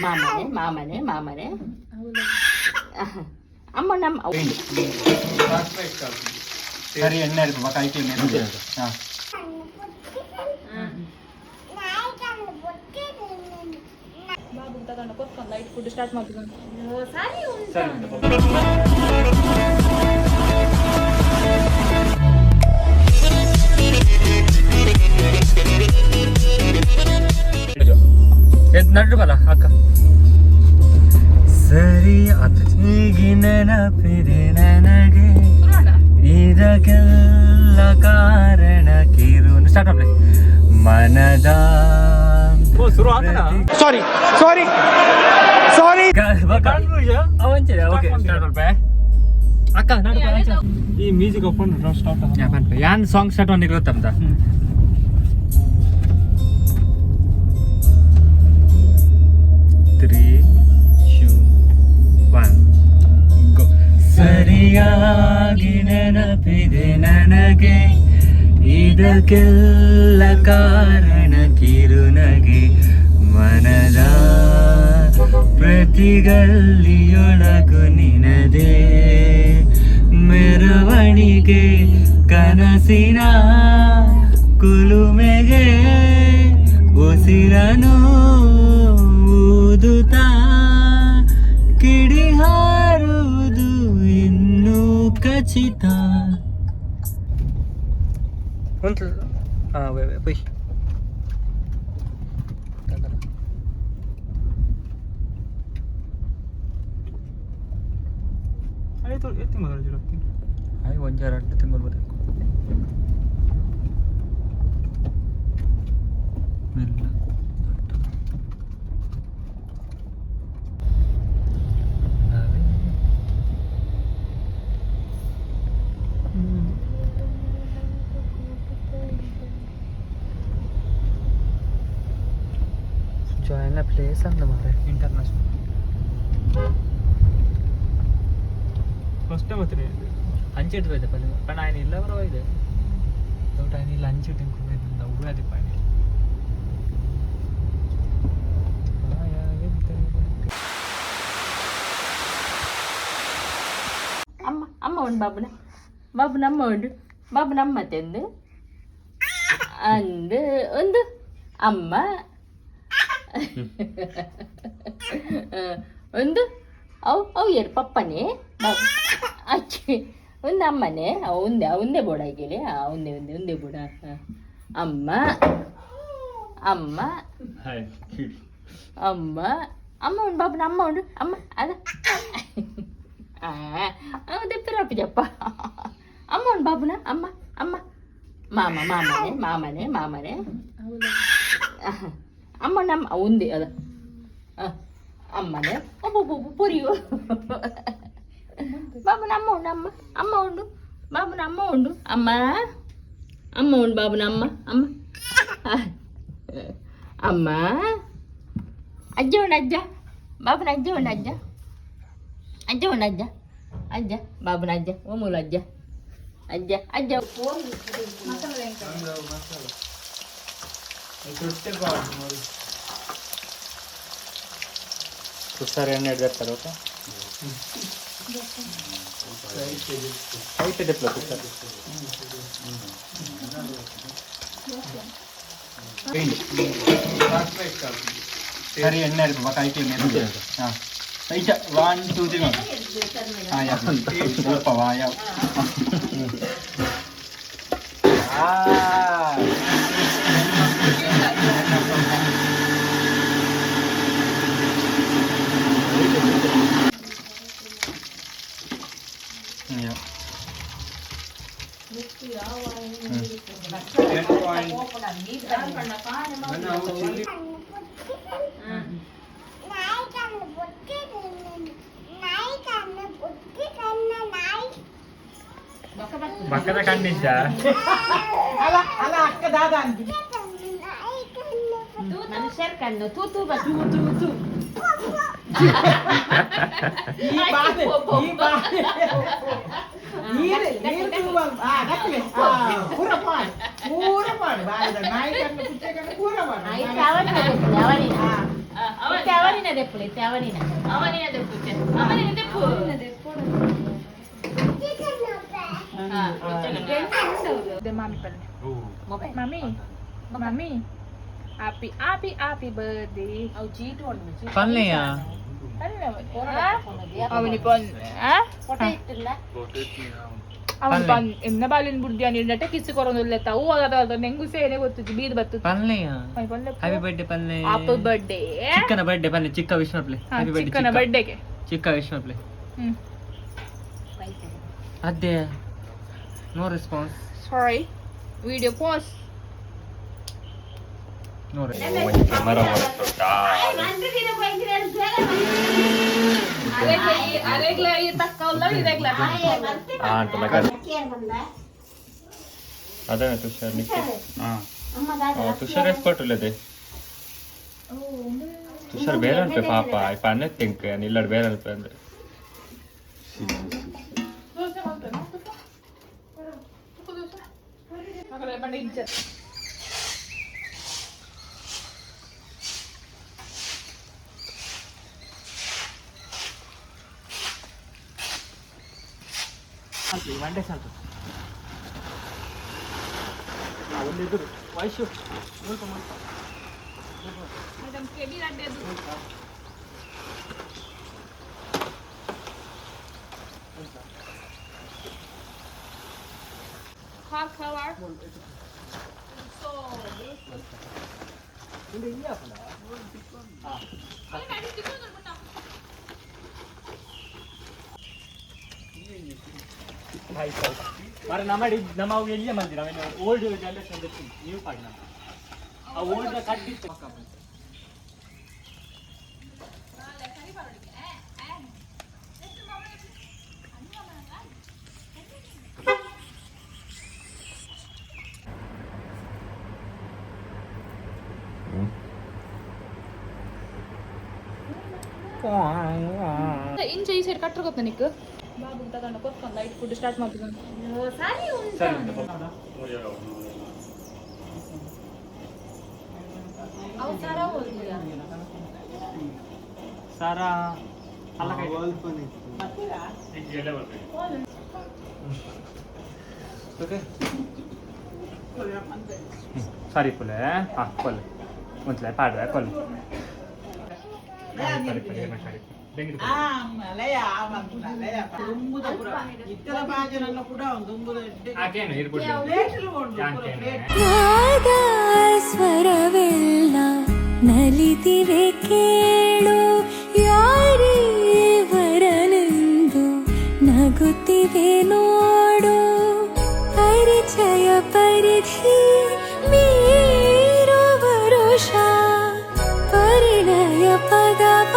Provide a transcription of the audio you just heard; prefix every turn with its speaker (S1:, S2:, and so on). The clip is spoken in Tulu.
S1: ಮಾಮನೆ ಮಾಮನೆ ಮಾಮನೆ ಅಮ್ಮ ನಮ್ಮ.
S2: ಸರಿ, ಎಣ್ಣೆ ಇರ್ತದೆ ಕೈಗೆ. ಹಾಂ.
S3: ಬಾಬು ತಗೊಂಡು ಕೊತ್ಕೊಂಡು ಲೈಟ್ ಫುಡ್ ಸ್ಟಾರ್ಟ್ ಮಾಡ್ತೀನಿ.
S1: ಸರಿ.
S2: ಸರಿ.
S4: ನಡ್ರು ಬಲ್ಲ ಅಕ್ಕ. ಸರಿ, ಅತಿಗೆ ನೆನಪಿದೆ ನನಗೆ, ಇದಕ್ಕೆಲ್ಲ ಕಾರಣ ಕಿರು. ಸ್ಟಾರ್ಟ್ ಮಾಡ್ಲಿ ಮನದ
S2: ಶುರು ಆತನಾ?
S5: ಸಾರಿ ಸಾರಿ ಸಾರಿ.
S4: ಓಕೆ, ಸ್ಟಾರ್ಟ್ ಮಾಡ್ಪೆ ಅಕ್ಕ, ನಡು.
S2: ಈ ಮ್ಯೂಸಿಕ್ ಓಪನ್ ಸ್ಟಾರ್ಟ್.
S4: ಯಾನ್ ಸಾಂಗ್ ಸ್ಟಾರ್ಟ್ ಮಾಡಿರುತ್ತೆ ಅಂತ. ತ್ರೀ, ಟೂ, ಒನ್, ಗೋ. ಸರಿಯಾಗಿ ನೆನಪಿದೆ ನನಗೆ, ಇದಕ್ಕೆಲ್ಲ ಕಾರಣ ಕಿರುನಗೆ. ಮನದ ಪ್ರತಿಗಲ್ಲಿಯೊಳಗು ನಿನದೇ ಮೆರವಣಿಗೆ. ಕನಸಿನ ಕುಲುಮೆಗೆ ಉಸಿರನು ಊದುತ್ತಾ ಕಿಡಿ ಹಾರುವುದು ಇನ್ನೂ ಖಚಿತ. ಹಾಂ, ಪೊಯ್.
S2: ಆಯ್ತು, ಎತ್ತಿ ಮೊದಲು ಜೀರೋ.
S4: ಆಯ್, ಒಂಜಿ ಎರಡು ತಿಂಗಳು ಬರಬೇಕು ಮೆಲ್ಲ. ದೊಡ್ಡ ನಾವೇ. ಜಾಯಿನ್ ಪ್ಲೇಸ್ ಅಂದ ಮಾರೆ.
S2: ಇಂಟರ್ನ್ಯಾಷನಲ್ ಫಸ್ಟ್ ಟೈಮ್ ಹತ್ತಿರ.
S4: ಅಂಚಿಟ್ಟು ಹೋಯ್ತೆ ಪಲ್ಲಿ ಪಣ ఆయన ಇಲ್ಲ ಬರೋ ಇದೆ.
S2: ದೊಡ್ಡ ఆయన ಇಲ್ಲ, ಅಂಚಿಟ್ಟು ಇಂಕ್ರೂವ್ ಉವೆ ಅದೇ ಪಾಣಿ.
S1: ಅಮ್ಮ ಅಮ್ಮ ಉಂಡು ಬಾಬುನ ಬಾಬುನ ಅಮ್ಮ ಉಂಡು ಬಾಬುನ ಅಮ್ಮ ತೆಂದು ಅಂದು ಒಂದು ಅಮ್ಮ ಒಂದು ಅವು ಅವು ಏರು ಪಪ್ಪನೇ ಬಾಬು ಅಚ್ಚಿ ಒಂದು ಅಮ್ಮನೇ. ಅವು ಒಂದೇ ಒಂದೇ ಬೋಡ ಕೇಳಿ. ಒಂದೇ ಒಂದೇ ಒಂದೇ ಬೋಡ. ಅಮ್ಮ ಅಮ್ಮ ಅಮ್ಮ ಅಮ್ಮ ಉಂಡು ಬಾಬುನ ಅಮ್ಮ ಉಂಡು ಅಮ್ಮ ಅದ ದೆಪ್ಪಿರಪ್ಪ. ಅಮ್ಮ ಉಂಡು ಬಾಬುನ ಅಮ್ಮ ಅಮ್ಮ ಮಾಮ ಮಾಮನೆ ಮಾಮನೆ ಮಾಮನೆ ಅಮ್ಮ ನಮ್ಮ ಒಂದೇ ಅದ ಅಮ್ಮನೆ ಒಬ್ಬೊಬ್ಬ ಪೊರಿಯು. ಬಾಬುನ ಅಮ್ಮ ಉಂಡು ಅಮ್ಮ ಅಮ್ಮ ಉಂಡು ಬಾಬುನ ಅಮ್ಮ ಉಂಡು ಅಮ್ಮ ಅಮ್ಮ ಉಂಡು ಬಾಬುನ ಅಮ್ಮ ಅಮ್ಮ ಅಮ್ಮ ಅಜ್ಜ ಉಂಡು ಅಜ್ಜ ಬಾಬುನ ಅಜ್ಜ ಉಂಡು ಅಜ್ಜ ಅಜ್ಜ ಉಂಡು ಅಜ್ಜ ಅಜ್ಜ ಬಾಬುನ ಅಜ್ಜ ಓಮೂಲ ಅಜ್ಜ ಅಜ್ಜ ಅಜ್ಜ.
S4: ಹುಷಾರು, ಎಣ್ಣೆ ಹಿಡ್ದಿರ್ತಾರೆ. ಓಕೆ, ಐತೆ ಡಿಪ್ಲ ಹುಷಾರು.
S2: ಸರಿ, ಎಣ್ಣೆ ಇರ್ತದೆ ಕೈಗೆ. ಹಾಂ, ಐಚ ಒನ್ ಟೂ ತ್ರೀ. ಹಾಂ, ಯಾ ಸ್ವಲ್ಪ ವಾ ಯಾವ.
S4: ಪಕ್ಕದ ಕಣ್ಣಿದ್ದ.
S5: ಅಲ್ಲ ಅಲ್ಲ, ಅಕ್ಕ ದಾದ ಅಂತ.
S1: ಮನುಷ್ಯರ ಕಣ್ಣು ತೂ ತೂ ಬಾ.
S5: ತೂ ತೂ ತೂ. ಈ ಬಾಧೆ ಈ ಬಾಧೆ ನೀರು ನೀರು ತೂವ. ಆ ಗಟ್ಟಲೆ ಆ ಪೂರ ಪಾಡು ಪೂರ ಪಾಡು ಬಾಯಿದ ನಾಯಿ ಕಣ್ಣು ಪುಚ್ಚೆ ಕಣ್ಣು ಪೂರ ಪಾಡು.
S1: ಆಯ್ತು, ಅವನಿಗೆ ಗೊತ್ತಿಲ್ಲ, ಅವನಿಗೆ.
S5: ಆ.
S1: ಅವನ ಅವನಿನ ದೆಪ್ಪುಲೆ ಅವನಿನ ಅವನಿನ ದೆಪ್ಪು ಅವನಿನ ದೆಪ್ಪು.
S3: ಮಾಮಿ ಪಲ್ಲೆ mummy mummy happy happy happy birthday.
S1: ಅವು ಚೀಟು ಉಂಡು.
S4: ಪಲ್ಲೆಯ.
S3: ಅವನಿ ಪನ್ ಅವನು ಪನ್ ಎನ್ನ ಬಾಲಿನ ಬುಡ್ದಿ అని ಕಿಸ್ ಕೊರೊಂದುಲ್ಲೆ ತಾವು ಅದ ನೆಂಗು ಸೇನೆ ಗೊತ್ತುಜಿ ಬೀದ್ ಬತ್ತು.
S4: ಪಲ್ಲೆಯ.
S3: ಪಲ್ಲೆ.
S4: ಹ್ಯಾಪಿ ಬರ್ಡೇ ಪಲ್ಲೆ.
S3: Happy birthday.
S4: ಚಿಕ್ಕನ ಬರ್ಡೇ ಪಲ್ಲೆ, ಚಿಕ್ಕ ವಿಶ್ ಮಲ್ಪಲೆ. Happy birthday.
S3: ಚಿಕ್ಕನ ಬರ್ಡೇಗೆ.
S4: ಚಿಕ್ಕ ವಿಶ್ ಮಲ್ಪಲೆ.
S3: ಹ್ಮ್.
S4: ಅದೇ no response.
S3: Sorry, video pause.
S4: No.
S3: ಅರೆಗ್ಲ ಈ ತಕ್ಕ ಉಲ್ಲ ಇದೆಗ್ಲ.
S2: ಅದೇ ತುಷಾರ್ ನಿಕ್ಕಿ. ತುಷಾರ್ ಎಕ್ಸ್ಪರ್ಟ್ ಉಲ್ಲದೆ. ತುಷಾರ್ ಬೇರೆ ಅನ್ಪೆ ಪಾಪ ಇಪ್ಪ ಅನ್ನೆ ತಿಂಕ್ ಇಲ್ಲಡ್ ಬೇರೆ ಅನ್ಪೆ ಅಂದ್ರೆ.
S4: ಮಂಡೆ ಸಾಕು. ಒಂದು ಎದುರು ವಯಸ್ಸು ಮುಲ್ಪ ಮುಲ್ಪ.
S3: Color. So beautiful.
S4: ಮರ ನಮ್ಮ ನಮ್ಮ ಅವು ಎಲ್ಲಿಯ ಮಂದಿರ ಓಲ್ಡ್ ಜನರೇಷನ್ ನೀವು ಪಾಡಿ ನಮ್ಮ ಆ ಓಲ್ಡ್ ಕಡ್ಡಿ.
S3: ಇಂಚ ಈ ಸೈಡ್ ಕಟ್ರ ಗೊತ್ತ ನಿಕ್ ಬಾಬು ತಗೊಂಡು ಕೊತ್ಕೊಂಡು ಲೈಟ್ ಫುಡ್ ಸ್ಟಾರ್ಟ್ ಮಾಡ್ತೀನಿ.
S1: ಸರಿ ಉಂಟು. ಅವು ಸರ ಹೋಗಿಲ್ಲ.
S4: ಸಾರಾ ಅಲ್ಲ. Okay sorry Phule. ಹಾಂ ಕೊಲ್ಲೆ ಒಂದ್ಲೆ ಪಾಡ್ರೆ ಕೊಲ್ಲೆ. ಸರಿ ಸರಿ ಸರಿ.
S6: ಸ್ವರವೆಲ್ಲ ನಲಿದಿವೆ ಕೇಳು, ಯಾರೇ ವರನೆಂದು ನಗುತ್ತಿವೆ ನೋಡು. ಪರಿಚಯ ಪರಿಧಿ ಮೀರುವ ವರುಷ ಪರಿಣಯ ಪದವ.